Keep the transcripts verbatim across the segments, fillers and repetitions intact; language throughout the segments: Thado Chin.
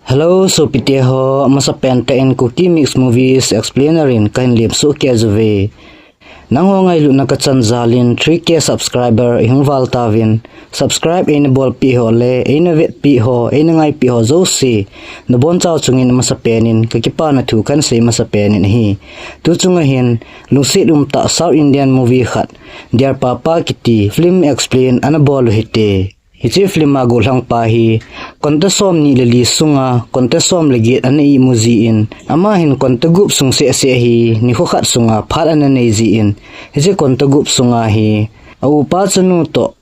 Hello, sopite ho, amasapen tah in Kuki Mix Movies Explainer in kahin lemsuh kit uve. Nangho ngailutna kachan jal in three K subscriber ihung val tauvin, subscribe eina bolpeh ho le eina vetpeh ho, eina ngaipeh ho jouse, nabonchau chungin amasapen in kakipana thu kahin sei masapen in ahi. Tuchung ahin, lungset umtah South Indian movie khat, Dear Papa kiti film explain ana bol u hite. Hiche film a gollhangpa hi, konta somni le li sunga, konta som le get ana imu jin, ama hin konta gup sung seh seh hi, nikho khat sunga phat ana nei jin, hiche konta gup sunga hi, a upa chanu toh,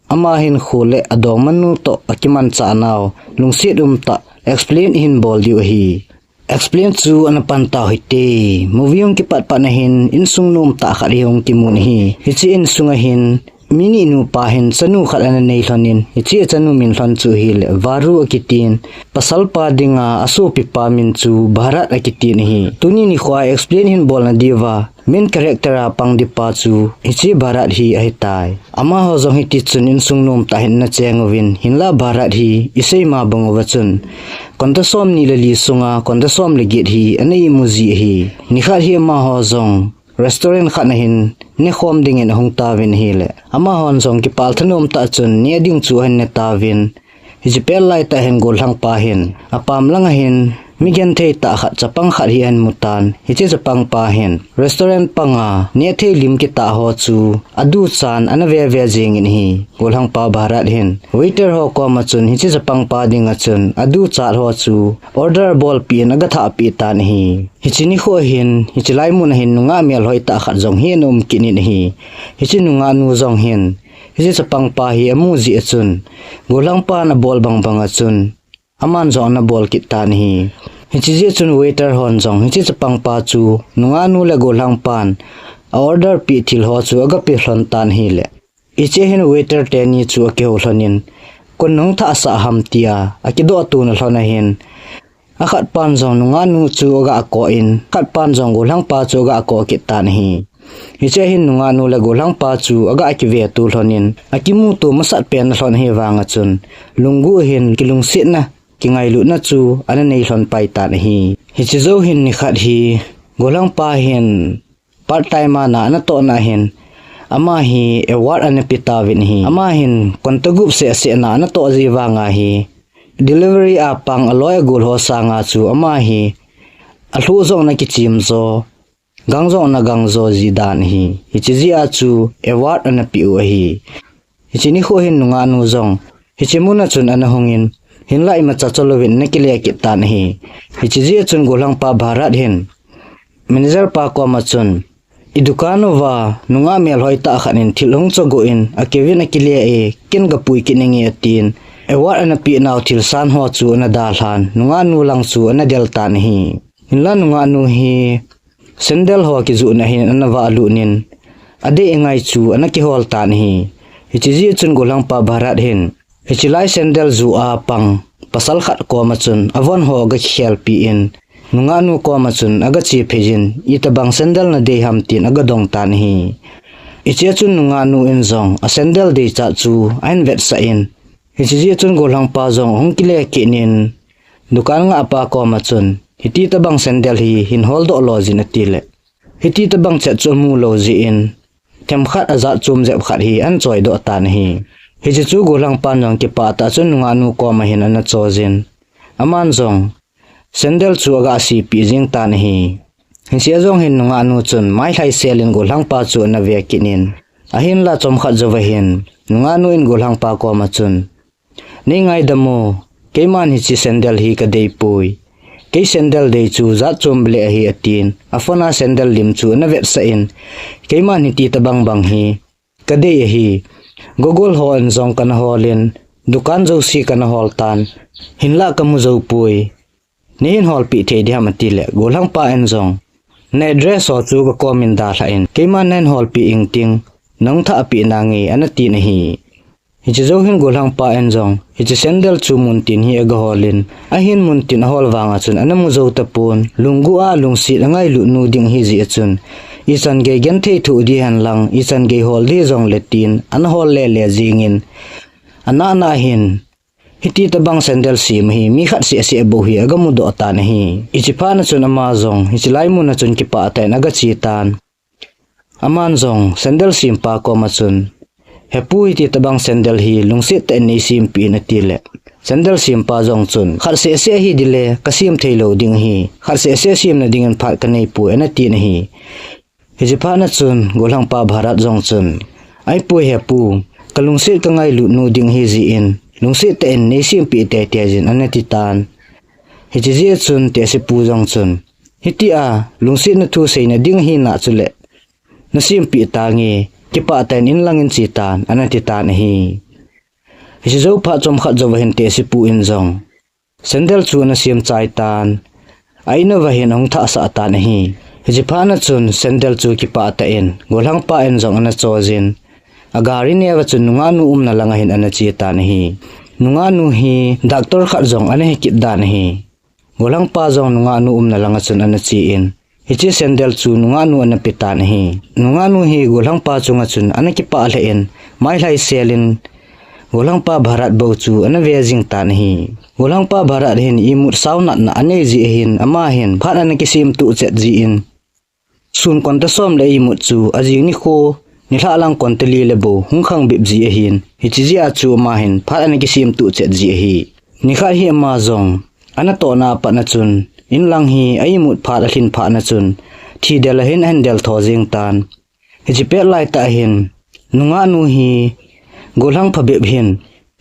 ama hinkho le adongmanu toh akimanchah nau, lungset umtah, explain ihin bol diu ahi. Explain chu ana pan tau hite. Movie hung kipat pat na hin, insung nomtah khat hi hung kimun ahi. Hiche insung ahin, mi ni nupa hin chanu khat ana nei lhonin, hiche chanu min lhon chu hile Varu akitin, pasalpa dinga asopipa min chu Bharat akitin ahi. Tuni nikhoa explain hin bolna diuva, main character a pang dipa chu hiche Bharat hi ahitai. Amaho jong hitichun insung nomtah hin ana cheng uvin, hinlah Bharat hi isei ma bang uva chun, konta somni le li sunga, konta som le get hi ana imu ji ahi. Nikhat hi amaho jong restaurant khat na hin nekhom dingin ahung tauvin ahile, amahon jong kipah thanom tah chun neh ding chu ahin ne tauvin. Hiche pet laitah hin gollhangpa hin, apam langa hin, mi genthei tah khat chapang khat hi ahin mutan. Hiche chapangpa hin, restaurant panga nehthei lim kitah ho chu aduchan ana ve ve jingin ahi. Gollhangpa Bharat hin, waiter ho koma chun hiche chapangpa dinga chun aduchat ho chu order abolpeh in agathahpeh tan ahi. Hiche nikho hin, hiche laimun ahin nungah melhoi tah khat jong hi ana um kit in ahi. Hiche nungahnu jong hin, hiche chapangpa hi amu jeh a chun, gollhangpan abol bang banga chun, aman jong ana bol kit tan ahi. Hiche jeh chun waiter hon jong hiche chapangpa chu nungahnu le gollhangpan a order peh thil ho chu agape lhon tan ahile, hiche hin waiter teni chu akihou lhonin, koin nahung thahsah ham tia akidoh tona lhon ahin, akhatpan jong nungahnu chu aga koh in, khatpan jong gollhangpa chu aga koh kit tan ahi. Hiche hin nungahnu le gollhangpa chu aga kiveto lhonin, akimuto masat pen na lhon ahivanga chun, lunggel hin kilungsetna, kingailutna chu ana nei lhon pai tan ahi. Hiche jou hin nikhat hi, gollhangpa hin part time a na anatohna hin, ama hi award ana pe tauvin ahi. Ama hin konta gup seh seh na anatoh ji vanga hi, delivery a pang aloi agol ho sanga chu ama hi, alhu jong ana kichim jo, gang jong ana gang jo ji dan ahi. Hiche jeh a chu award ana pe u ahi. Hiche nikho hin nungahnu jong hiche muna chun ana hungin, hinlah imacha chalouvin ana kile kit tan ahi. Hiche jeh a chun gollhangpa Bharat hin, manager pa koma chun, idukan uva nungah melhoi tah khat in thil ahung chogoh in, akeuvin akile e, ken gapui kit inge atin, award ana pe nau thil san ho chu ana dalhan, nungahnu lang chu ana del tan ahi. Hinlah nungahnu hi, sandal ho kijohna hin ana valut in, adei angai chu ana kihol tan ahi. Hiche jeh chun gollhangpa Bharat hin, hiche lai sandal joh a pang pasal khat koma chun avon ho aga kikhelpeh in, nungahnu koma chun aga chephei jin, itobang sandal nadei ham tin aga dong tan ahi. Hiche a chun nungahnu in jong asandal deichat chu ahin vetsah in, hiche jeh a chun gollhangpa jong ahung kile kit in, dukan ngahpa koma chun, hiti tobang sandal hi hin holdoh lou jin atile, hiti tobang chet chu amu lou jeh in, themkhat ajat chom jep khat hi ahin choidoh tan ahi. Hiche chu gollhangpan jong kipah tah chun nungahnu koma hin ana chojin, aman jong sandal chu aga sepeh jing tan ahi. Hiche a jong hin nungahnu chun mailhai selin gollhangpa chu ana ve kit in, ahinlah chomkhat jouva hin, nungahnu in gollhangpa koma chun, nei ngaidam o, keiman hiche sandal hi kadeipoi. Kei sandal dei chu jat chom bele ahi atin, aphone a sandal lim chu ana vetsah in, keiman hiti tobang bang hi kadei ahi. Gogol hon jong kana holin, dukan jouse kana hol tan, hinlah kamu jou poi. Neihin holpeh thei diham atile, gollhangpa in jong, na address ho chu kakomin dalhah in, keiman nahin holpeh ingting, nahung thahpeh nange ana tin ahi. Hiche jou hin gollhangpa in jong, hiche sandal chu muntin hi aga holin, ahin muntin ahol vanga chun ana mu jou tapon, lunggel a lungset angailut nu ding ahijeh a chun, ichan gei genthei thoh ding hen lang, ichan gei hol ding jongle tin, ana hol lele jingin, ana ana hin, Hiti tabang sandal sem hi mi khat seh seh bou hi aga mudoh tan ahi. Hichi phat na chun ama jong hichi lai mun a chun kipah tah in aga che tan. Aman jong sandal sempa koma chun, "He pu, hiti tabang sandal hi lungset tah in nei sempeh in," ati le, sandal sempa jong chun, "Khat seh seh hi dile ka sem thei lou ding ahi. Khat seh seh semna dingin phat ka nei poi," ana tin ahi. Hichi phat na chun golhangpa Bharat jong chun, "Ahipoi he pu, ka lungset ka ngailut nu ding ahi jeh in, lungset tah in nei sempeh teitei jin," ana ti tan. Hichi jeh chun tehse pu jong chun, "Hitia lungsetna thu seina ding ahi na chule, na sempeh tange, kipah tah in in lang in che tan," ana ti tan ahi. Hichi jou phat chomkhat jou va hin tehse pu in jong sandal chu ana sem chai tan. A in uva hin ahung thah sah tan ahi. Hichi phat na chun sandal chu kipah tah in golhangpa in jong ana cho jin, a gari neo va chun nungah nu umna lang a hin ana che tan ahi. Nungah nu hi doctor khat jong ana hi kit dan ahi. Golhangpa jong nungah nu umna lang a chun ana che in, hichi sandal chu nungah nu ana pe tan ahi. Nungah nu hi golhangpa chunga chun ana kipah lheh in, mai lhai sel in, golhangpa Bharat bou chu ana ve jing tan ahi. Golhangpa Bharat hin imut sao natna anei jeh hin, ama hin phat ana kisem tuh chet jeh in, sun konta som le imut chu ajing nikho nilhah lang konta li le bou hung khang bep jeh ahin, hichi jeh a chu ama hin phat ana kisem tuh chet jeh ahi. Nikhat hi ama jong ana tohna a pat na chun, in lang hi a imut phat a lhin phat na chun, thi del a hin ahin del tho jing tan. Hichi pet lai tah hin, nungah nu hi golhang phabep hin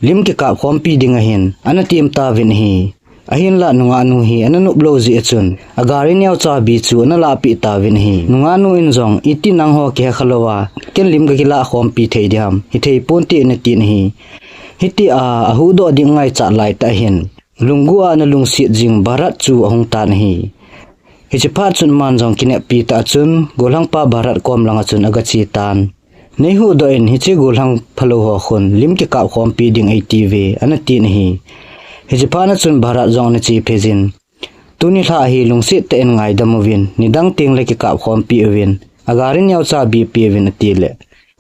lim kikap khompi ding a hin ana tem tauvin ahi. Ahinlah nungah nu hi ana nop lou jeh a chun, a gari neo chabi chu ana lahpeh tauvin ahi. Nungah nu in jong, "Iti nangho kihe kha lou a, ken lim ka kilah khompi thei diham, hithei ponte," ana tin ahi. Hitia ahuhdoh ding ngaichat lai tah hin, lunggel a ana lungset jing Bharat chu ahung tan ahi. Hichi phat chun aman jong kineppi tah a chun, golhangpa Bharat kom lang a chun aga che tan. "Nei huhdoh in, hichi golhang phalou ho khun lim kikap khompi ding eiti uve," ana tin ahi. Hichi phat na chun Bharat jong ana che phei jin, "Tuni lha hi lungset tah in ngaidam uvin, nidang teng le kikap khompi uvin, a gari neo chabi pe uvin," ati le,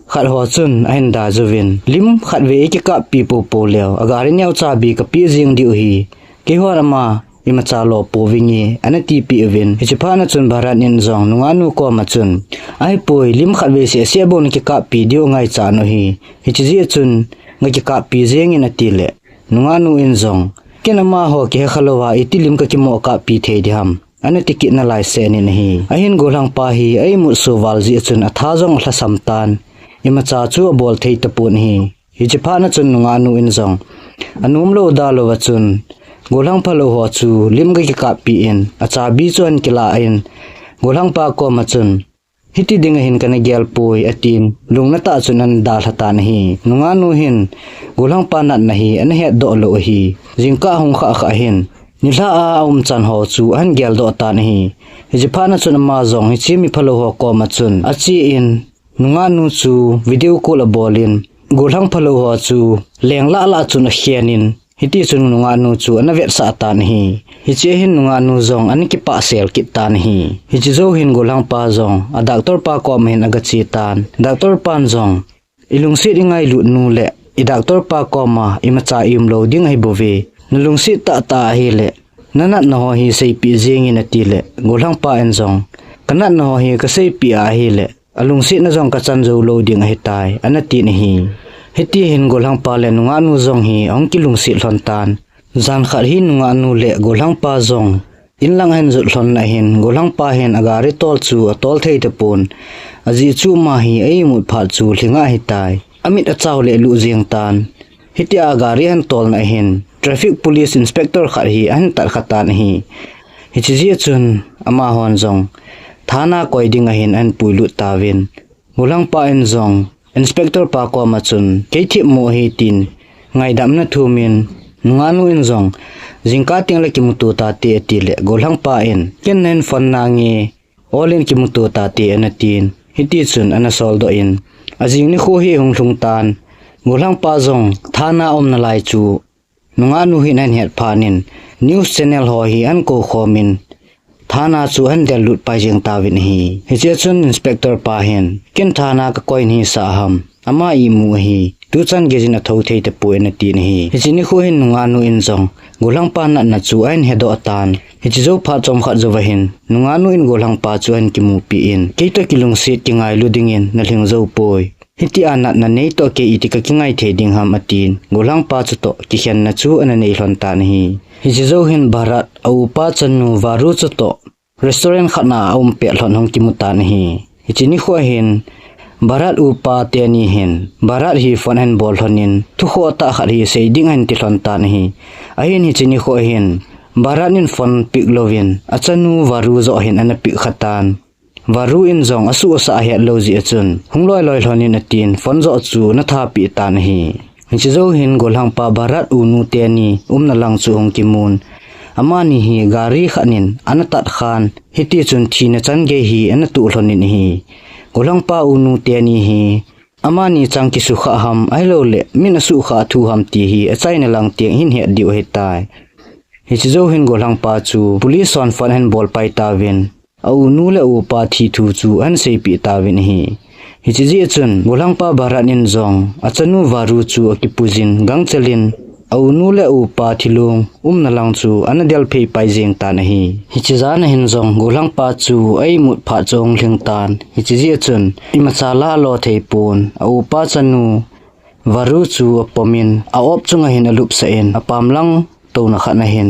khat ho chun ahin dai uvin, "Lim khatvei eikikappi poupou leu, a gari neo chabi kapeh jing diu ahi. Keihon ama imacha lo pouvinge," ana tipeh uvin. Hichi phat na chun Bharat in jong nungah nu kom a chun, "Ahipoi, lim khatvei seh seh bou nakikappi diu ngaichat u ahi. Hichi jeh a chun nga kikappi jeng in," ati le, nungah nu in jong, "Ken amaho kihe kha lou a, iti lim ka kimoh kappi thei diham," ana ti kit nalai seh in ahi. Ahin golhangpa hi a imut so val jeh a chun atha jong alhasam tan. Imacha chu abol thei tapon ahi. Hichi phat na chun nungah nu in jong anom lou da lou a chun, "Golhang phalou ho chu lim ga kikappi in, achabi chu ahin kila in, golhangpa kom a chun, 'Hiti ding ahin kana gel poi,' atin, lungna tah chun ana dalha tan ahi." Nungah nu hin golhangpa natna hi ana hetdoh lou ahi. Jingkah hung khah khah hin, nilhah a aumchan ho chu ahin geldoh tan ahi. Hichi phat na chun ama jong hichi mi phalou ho kom a chun ache in, nungah nu chu video call abol in, golhang phalou ho chu leng lah lah chun akhen in, hiti chun nungah nu chu ana vetsah tan ahi. Hichi a hin nungah nu jong ana kipah sel kit tan ahi. Hichi jou hin golhangpa jong a doctor pa kom a hin aga che tan. Doctor pan jong, "I lungset i ngailut nu le i doctor pa kom a imacha i um lou ding ahi bouve. Na lungset tah tah ahile, na natna ho hi seipeh jeng in," ati le, golhangpa in jong, "Ka natna ho hi ka seipeh a ahile, a lungsetna jong ka chan jou lou ding ahitai," ana tin ahi. Hiti hin golhangpa le nungah nu jong hi ahung kilungset lhon tan. Jan khat hi nungah nu le golhangpa jong in lang ahin jot lhon na hin, golhangpa hin a gari tol chu atol thei tapon. Ajeh chu ama hi a imut phat chu lhinga ahitai. Amit achau le aluh jeng tan. Hitia gari ahin tol na hin, traffic police inspector khat hi ahin tat kha tan ahi. Hichi jeh chun amahon jong thana koi ding a hin ahin puilut tauvin. Golhangpa in jong inspector pa kom a chun, "Kei themmo ahi," tin ngaidamna thum in, nungah nu in jong, "Jingkah teng le kimuto tate," ati le, golhangpa in, "Ken nahin phone nange, ol in kimuto tate," ana tin. Hiti chun ana soldoh in, ajing nikho hi hung lhung tan. Golhangpa jong thana umna lai chu nungah nu hin ahin het phat in, news channel ho hi ahin kou khom in, thana chu ahin del lut pai jeng tauvin ahi. Hichi a chun inspector pa hin, "Ken thana ka koi nahi sah ham? Ama imu ahi. tuchan geiyin atho thei tapoi ana tin ahi. Hiche nikho hin nungah nu in jong gollhangpa natna chu ahin hedoh tan. Hiche jou phat chomkhat jouva hin nungah nu in gollhangpa chu ahin kimupi in, "Keitoh kilungset kingailu dingin nalhing jou poi. Hitia natna neitoh kei iti kakingai thei ding ham," atin, gollhangpa chutoh kikhenna chu ana nei lhon tan ahi. Hiche jou hin Bharat a upa chanu Varu chutoh restaurant khat na aum pet lhon hung kimu tan ahi. Hiche nikho hin Bharat upa teni hin Bharat hi phone ahin bol lhon in, thukhoh tah khat hi sei ding ahin ti lhon tan ahi. Ahin hiche nikho hin Bharat in phone pick louvin achanu Varu joh hin ana pick kha tan. Varu in jong asuh asah ahet lou jeh a chun, "Hung loi loi lhon in," atin, phone joh chu ana thapeh tan ahi. Hiche jou hin gollhangpa Bharat unu teni umna lang chu hung kimun. Amani hi gari khat in ana tat khan, hiti chun thina chan gei hi ana tuh lhon in ahi. Gollhangpa unu teni hi amani chang kisukha ham, ahilouleh min asukha thu ham ti hi achaina lang teng hin het diu ahitai. Hiche jou hin gollhangpa chu police hon phone ahin bol pai tauvin, a unu le a upa thi thu chu ahin seipeh tauvin ahi. Hiche jeh a chun gollhangpa Bharat in jong achanu Varu chu akipuijin gangchel in, a unu le a upa thilong umna lang chu ana delphei pai jeng tan ahi. Hiche jan a hin jong gollhangpa chu a imut phat chu ahung lhing tan. Hiche jeh a chun imacha la alo thei pon, a upa chanu Varu chu apom in, a op chunga hin alupsah in, apam lang touna khat na hin,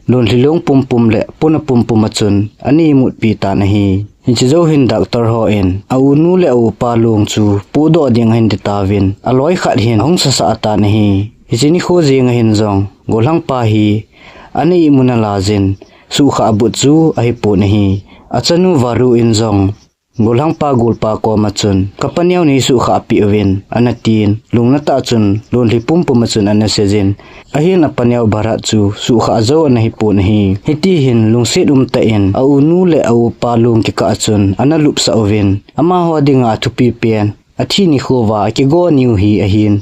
lonlhi long pumpum le puna pumpum a chun ana imutpi tan ahi. Hiche jou hin doctor hon a unu le a upa long chu pohdoh ding ahin ti tauvin, aloi khat hin ahung sasah tan ahi. Hiche nikho jeng a hin jong gollhangpa hi ana imu nalai jin, suhkhah but chu ahipon ahi. Achanu Varu in jong gollhangpa golpa koma chun, "Ka paneo nei suhkhah peh uvin," ana tin, lungna tah chun lonlhi pumpum a chun ana seijin, ahin a paneo Bharat chu suhkhah jou ana hipon ahi. Hiti hin lungset umtah in a unu le a upa long kikah a chun ana lupsah uvin, amaho dinga athupi pen athi nikho uva akigo niu hi ahin.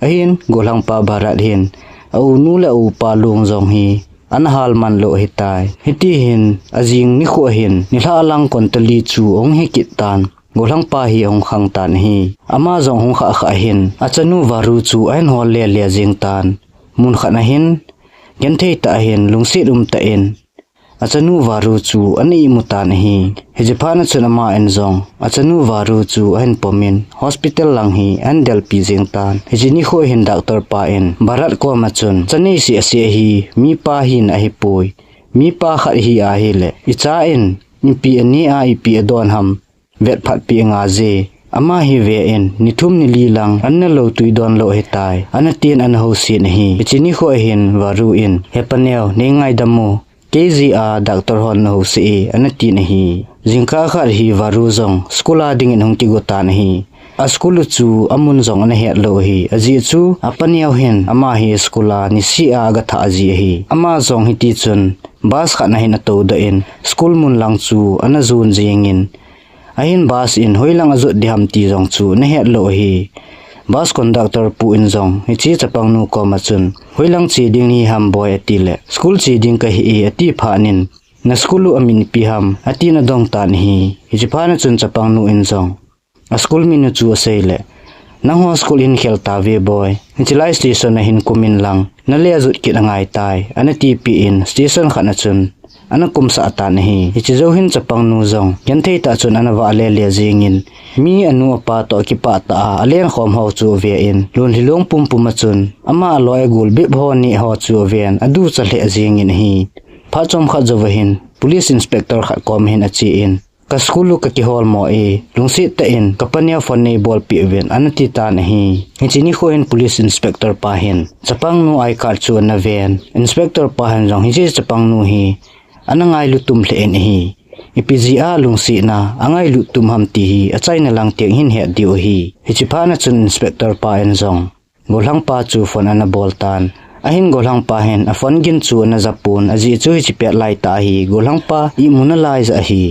Ahin gollhangpa Bharat hin a unu le a upa long jong hi ana hal man lou ahitai. Hiti hin ajing nikho a hin nilhah lang kon tali chu ahung hi kit tan. Gollhangpa hi ahung khang tan ahi. Ama jong ahung khah khah hin achanu Varu chu ahin hol le le jeng tan. Mun khat na hin genthei tah a hin lungset umtah in achanu Varu chu ana imu tan ahi. Hiche phat na chun ama in jong achanu Varu chu ahin pom in hospital lang hi ahin delpi jeng tan. Hiche nikho hin doctor pa in Bharat koma chun, "Cha nei seh seh hi mipa hina ahipoi. Mipa khat hi ahile icha in ipi aneh a ipi adon ham vetphat peh ngai je. Ama hi ve in, ni thum ni li lang an nalou tui don lou ahitai," ana tin ana housen ahi. Hiche nikho a hin Varu in, "He paneo, nei ngaidam o. Kei jeh a doctor hon ana house e," ana tin ahi. Jingkah khat hi Varu jong school a dingin ahung kigo tan ahi. A school u chu amun jong ana het lou ahi. Ajeh chu a paneo hin ama hi school a niseh a aga thah ji ahi. Ama jong hiti chun bus khat na hin atou doh in school mun lang chu ana jon jeng in, ahin bus in hoilang ajot ding ham ti jong chu ana het lou ahi. Bus conductor pu in jong hiche chapang nu koma chun, "Hoilang che ding nahi ham boi?" ati le, "School che ding kahi e," ati phat in, "Na school u amin ipi ham?" atin adong tan ahi. Hiche phat na chun chapang nu in jong a school min u chu asei le, "Nangho school hin khel tauve boi. Hiche lai station a hin kum in lang, na le ajot kit angai tai," ana tipeh in station khat na chun ana kumsah tan ahi. Hiche jou hin chapang nu jong genthei tah chun ana vah le le jeng in, mi anu apa toh kipah tah a alen khom ho chu ave in, lonlhi long pumpum a chun ama aloi agol bep ho neh ho chu aven, aducha lheh jeng in ahi. Phat chomkhat jouva hin police inspector khat koma hin ache in, "Ka school u kakihol mo e, lungset tah in ka paneo phone nei bolpeh uvin," ana ti tan ahi. Hiche nikho hin police inspector pa hin chapang nu I card chu ana ven. Inspector pa hin jong hiche chapang nu hi ana ngailu tum lheh in ahi. Ipi jeh a lungsetna angailu tum ham ti hi achaina lang teng hin het diu ahi. Hiche phat na chun inspector pa in jong gollhangpa chu phone ana bol tan. Ahin gollhangpa hin a phone gin chu ana japon, ajeh chu hiche pet laitah a hi gollhangpa imu nalai jeh ahi.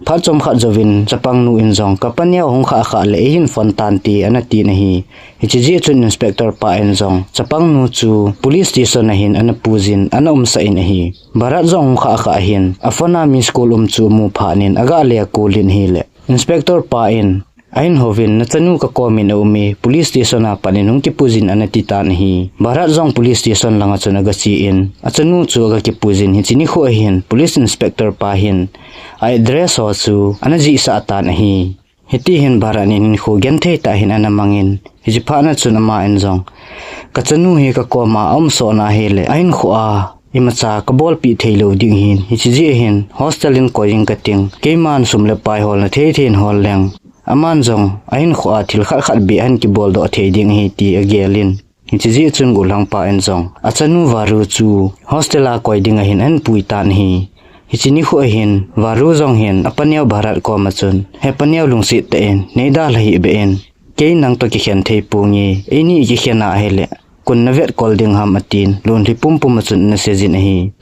Phat chomkhat jouvin chapang nu in jong, "Ka paneo hung khah khah le eihin phone tante," ana tin ahi. Hiche jeh chun inspector pa in jong chapang nu chu police station a hin ana puijin ana umsah in ahi. Bharat jong hung khah khah hin a phone a missed call um chu amu phat in aga le call in ahile, inspector pa in ahin houvin, "Nachanu kakom in aume, police station a pat in hung kipuijin," ana titan ahi. Bharat jong police station langa chun agachen, achanu chu agakipuijin, hiche nikho ahin police inspector pa hin a address ho chu ana jihsah tan ahi. Hiti hin Bharat in hinkho genthei tah hin ana mangin, hiche phat na chun aman jong, "Kachanu hi kakoma aum soh na ahile, ahinkho a imacha kabolpeh thei lou ding ahin, hiche jeh hin hostel in koi inge kating, keiman sum le pai holna thei thei in hol leng, aman jong ahinkho a thil khat khat beh ahin kibol doh thei ding ahi," ti agelin. Hiche jeh chun gollhangpa in jong achanu Varu chu hostel a koi ding ahin ahin pui tan ahi. Hiche nikho ahin Varu jong hin apaneo Bharat koma chun, "He paneo, lungset tah in nei dalha hih beh in, kei nang toh kikhen thei ponge, eini ikikhen a ahile, koin navetkol ding ham?" atin, lonlhi pumpum a chun ana seijin ahi.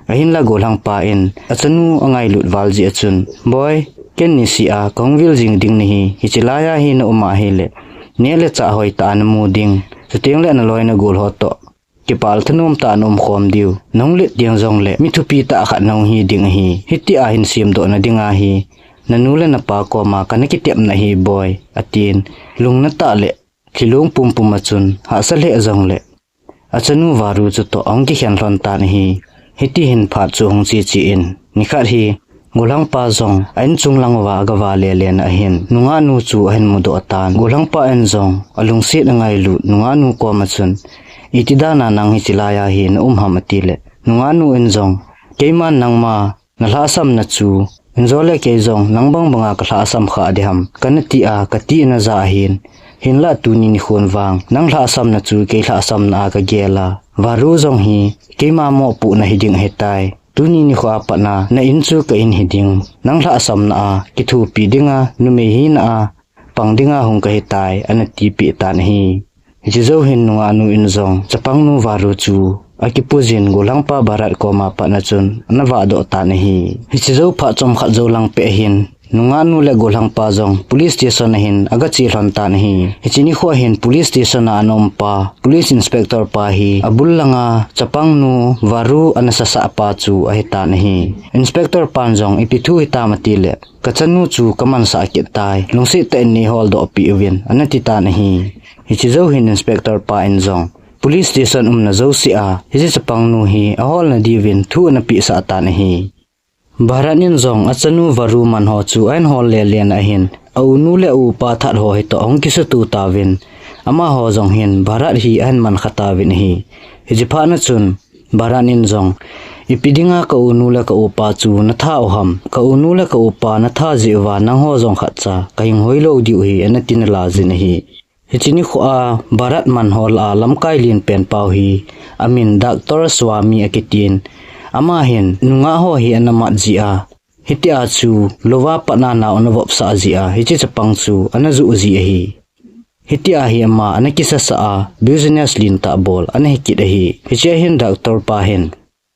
Ahinla gollhangpa in achanu angailut val jeh a chun, "Boi, ken niseh a kahung vil jing ding nahi, hiche laiya hi naum a ahile, neh le chah hoitah a namu ding, chuteng le naloi nagol ho toh kipah thanom tah a naum khom diu, nahung let ding jongle mi thupi tah khat nahung hi ding ahi, hitia hin semdoh nading ahi, nanu le napa koma kana kitepna ahi boi," atin, lungna tah le lhilung pumpum a chun hahsa lheh jongle achanu Varu chutoh ahung kikhen lhon tan ahi. Hiti hin phat chu ahung cheche in, nikhat hi gollhangpa jong a inchung lang uva agavale lena ahin, nungahnu chu ahin mudoh tan. Gollhangpa in jong alungset angailut nungahnu koma chun, "Iti dan a nang hiche laiya hi naum ham?" atile, nungahnu in jong, "Keiman nangma nalhahsamna chu, injo le kei jong nang bang banga kalhahsam kha ding ham, kana tia kati naja ahin, hinlah tuni nikhon vang nang lhahsamna chu kei lhahsamna a kagel a, Varu jong hi keima mopohna hiding ahitai. Tuni nikho a pat na, na in chu ka in hiding, nang lhahsamna a kithopi dinga, numei hina a pang dinga hung kahitai," ana tipeh tan ahi. Hiche jou hin nungahnu in jong chapangnu Varu chu akipuijin gollhangpa Bharat koma pat na chun ana vahdoh tan ahi. Hiche jou phat chomkhat jou lang peh hin nungahnu le gollhangpa jong police station ahin agache lhon tan ahi. Hiche nikho hin police station a ana umpa police inspector pa hi abul langa chapangnu Varu ana sasah pa chu ahitan ahi. Inspector pan jong ipi thu hitam atile, "Kachanu chu kamansah kit tai, lungset tah in nei holdoh peh uvin," ana titan ahi. Hiche jou hin inspector pa in jong police station umna jousea hiche chapangnu hi aholna diuvin thu ana pehsah tan ahi. Bharat in jong achanu Varu man ho chu ahin hol lele na ahin, a-unu le a-upa that ho hitoh ahung kisuto tauvin, amaho jong hin Bharat hi ahin mankha tauvin ahi. Hiche phat na chun Bharat in jong, "Ipi dinga ka-unu le ka-upa chu natha u ham? Ka-unu le ka-upa natha jeh uva nangho jong khatcha kahing hoilou diu ahi," ana ti nalai jin ahi. Hiche nikho a Bharat man ho lah a lamkai lenpen pau hi amin Doctor Swami akitin, ama hin nungah ho hi ana mat jeh a, hitia chu louva pat na nao ana vopsah jeh a, hiche chapang chu ana joh ji ahi. Hitia hi ama ana kisasah a, business lentah bol ana hikit ahi. Hichea hin doctor pa hin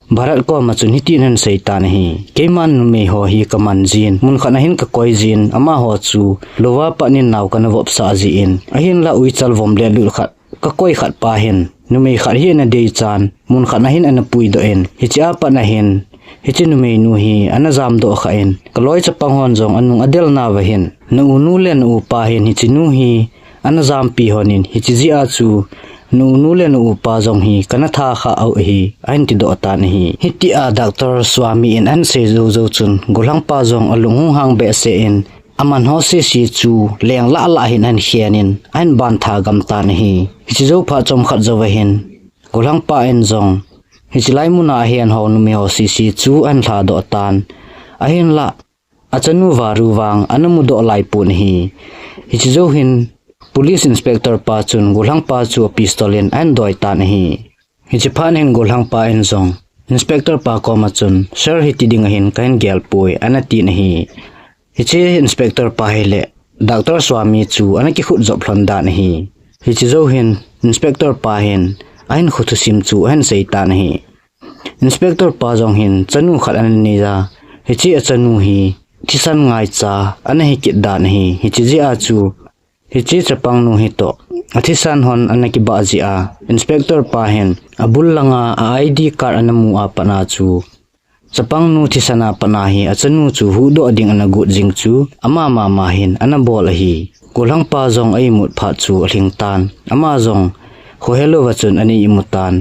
Bharat koma chun hitin ahin seitan ahi, "Keiman numei ho hi kaman jin, munkhat na hin kakoi jin, amaho chu louva pat nin nao kana vopsah jeh in, ahinlah uichal vom le lut khat kakoi khat pa hin numei khat hi ana deichan, munkhat na hin ana puidoh in, hichea pat na hin hiche numeinu hi ana jamdoh khah in, kaloi chapang hon jong anung adel nauva hin, na-unu le na-upa hin hiche nu hi ana jampi lhon in, hiche jeh a chu na-unu le na-upa jong hi kana tha khah u ahi," ahin tidoh tan ahi. Hitia Doctor Swami in ahin sei jou jou chun, golhangpa jong alung hung hang behseh in, aman ho sese chu leng lah lah hin ahin khen in, ahin bantha gam tan ahi. Hiche jou phat chomkhat jouva hin, golhangpa in jong hiche lai muna ahen ho numei ho sese chu ahin lhadoh tan. Ahinlah, achanu Varu vang ana mudoh laipon ahi. Hiche jou hin Police Inspector pa chun golhangpa chu a pistol in ahin doi tan ahi. Hiche phat hin golhangpa in jong Inspector pa koma chun, "Sir, hiti dinga hin kahin gelpoi," ana tin ahi. Hiche Inspector pa hileh Doctor Swami chu ana kikhut jop lhon dan ahi. Hiche jou hin Inspector pa hin ahinkho thusim chu ahin seitan ahi. Inspector pa jong hin chanu khat ana nei a, hiche achanu hi thisan ngaicha ana hikit dan ahi. Hiche jeh a chu hiche chapangnu hitoh athisan hon ana kibah jeh a, Inspector pa hin abul langa a I D card ana mu a pat na chu Chapangnu thisan a pat a hi achanu chu huhdoh ding ana got jing chu ama mama hin ana bol ahi. Golhangpa jong a imut phat chu alhing tan, ama jong khohelou va chun ana imu tan.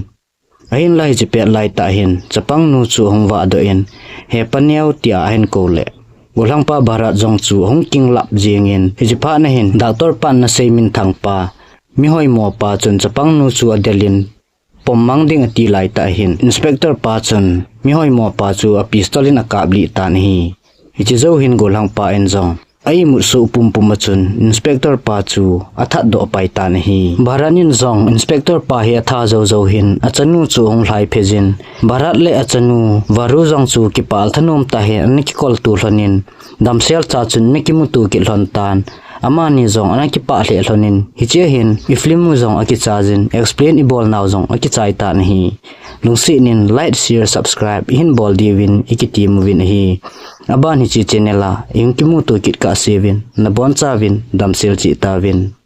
Ahinlah hiche pet laitah hin chapangnu chu ahung vahdoh in, "He Pa Neo," tia ahin kou leh, golhangpa Bharat jong chu ahung kinglap jingin, hiche phat na hin doctor pan nasei minthang pa, mihoimo pa chun chapangnu chu adel in, pom mang ding ati laitah hin Inspector pa chun mihoimo pa chu a pistol in akap lih tan ahi. Hiche jou hin golhangpa in jong a imut soh pumpum a chun Inspector pa chu athat doh pai tan ahi. Bharat in jong Inspector pa hi atha jou jou hin achanu chu ahung lhai phei jin, Bharat le achanu Varu jong chu kipah thanom tah in ana kikol to lhon in, damsel cha chun ana kimuto kit lhon tan. Amani jong ana kipah lheh lhon in, hiche hin i film u jong akichai jin, explain ibol nau jong akichai tan ahi. Lungset in like, share, subscribe ihin bol diuvin ikitem uvin ahi. Aban hiche channel a ihung kimuto kit kah seuvin, nabonchauvin damsel cheh tauvin.